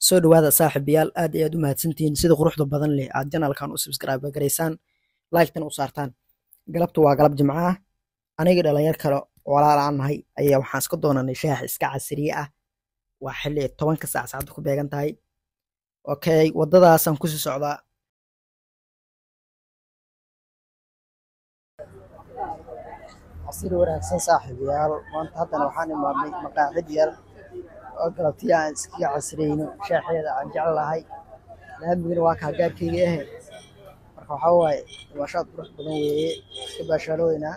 Soo dhawaada saaxiibayaal, aad iyo aad u mahadsantihiin sida quruxda badan leh aad janalkan u subscribe garaysaan, like-tan u saartaan. Galabtu waa galab Jimco ah. Aniga dhalinyar kale walaal aan nahay ayaa waxaan iska doonanay shaax iska casriye ah. Waa xilli 10-ka saac saacadda ku beegan tahay. Okay, waddadaasaan kusii socdaa. Casri wanaagsan saaxiibayaal, maanta haddana waxaan imaadnay maqaaxid yar oo galabtiya aan iskaga casriyeyno shaaxeeda aan jeclahay. Laamigana waa kaa gaarkeyga ahe. Marka waxaa waaye dhimashaad qurux badan weeye, iska baashaalooynaa.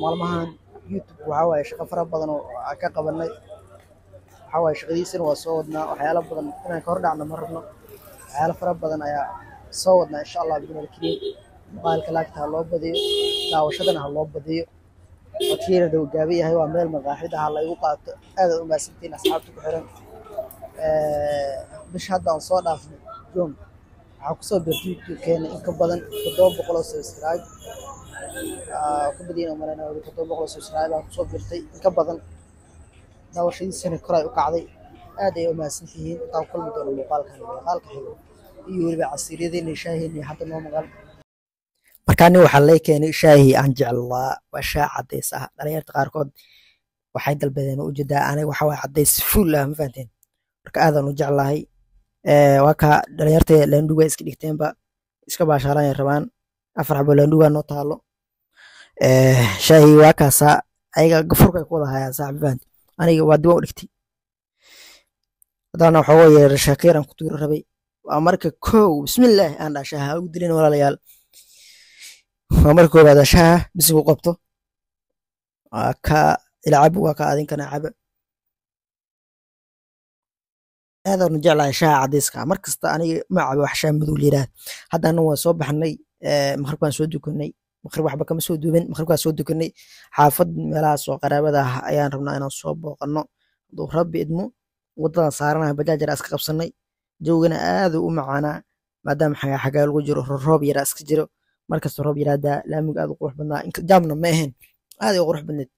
Maalmahan YouTube waxaa waaye shaqo fara badan oo aan ka qabanay. Waxaa waaye shaqadiisana waa soo wadnaa, waxyaalo badan inaan ka hor dhacno ma rabno. Waxyaalo fara badan ayaa soo wadnaa insha Allah bidnil kariim. Muuqaalka laagta ha loo badiyo, daawashadana ha loo badiyo. Codkiina dhow gaaban yahay, waa meel maqaaxid ah la igu qaato. Aad aad u mahadsantihiin asxaabta ku xiran. Bisha hadda aan soo dhaafnay June waxaa kusoo biirtay YouTube-keena in ka badan 700 oo subscribe. Ka badiyeen oo malaynaya 700 oo subscribe aan kusoo biirtay in ka badan. Daawashadiisana kor ay u kacday. Aad ayay u mahadsantihiin. Intaan kulmi doono muuqaalkan muuqaalka xigo iyo weliba casiiryadeena iyo shaaheena iyo hadda noo maqan. Markaani waxaa lay keenay shaahii aan jeclaa, waa shaah cadays ah. Dhalinyarta qaarkood waxay dalbadeen oo ujeedaa, aniga waxaa waaye cadays fuul ah, ma fahanteen? Marka aadaan u jeclahay. Waa kaa dhalinyarta laanduga iska dhigteenba, iska baashaalaan ay rabaan. 4 xabo laanduga noo taalo. Shaahii waa kaasaa, ayaga gafurka ay ku wada hayaan saaxiib, ma fahanteen? Aniga waa dib u dhigtay. Haddana waxaa weeye sheeko yar aan ku tuuri rabay. Waa marka kow bismillaah aan dhaha shaaha ugu dilin walaalayaal. Waa marka koowaad aan shaaha bisigu qabto. Waa kaa ila cab, waa kaa adinkana caba. Aad aan u jeclahay shaaha cadayska. Mar kasta aniga ma cabo wax shaah madow la yiraahdo. Haddana waan soo baxnay, maqribkaan soo dukanay. Maqrib waxba kama soo duubin, maqribkaan soo dukanay. Xaafad meelahaas oo qaraabada ah ayaan rabnaa inaan soo booqanno. Hadduu Rabbi idmo, waddadan saaranahay bajaaj yar iska qabsanay. Jawgana aad u macaanaa maadaama xagaa xagaa lagu jiro, roob yar iska jiro. Markasta roob yaraadaa, laamiga aad u qurux badnaa, jaamna ma ahayn, aad ay u qurux badneed.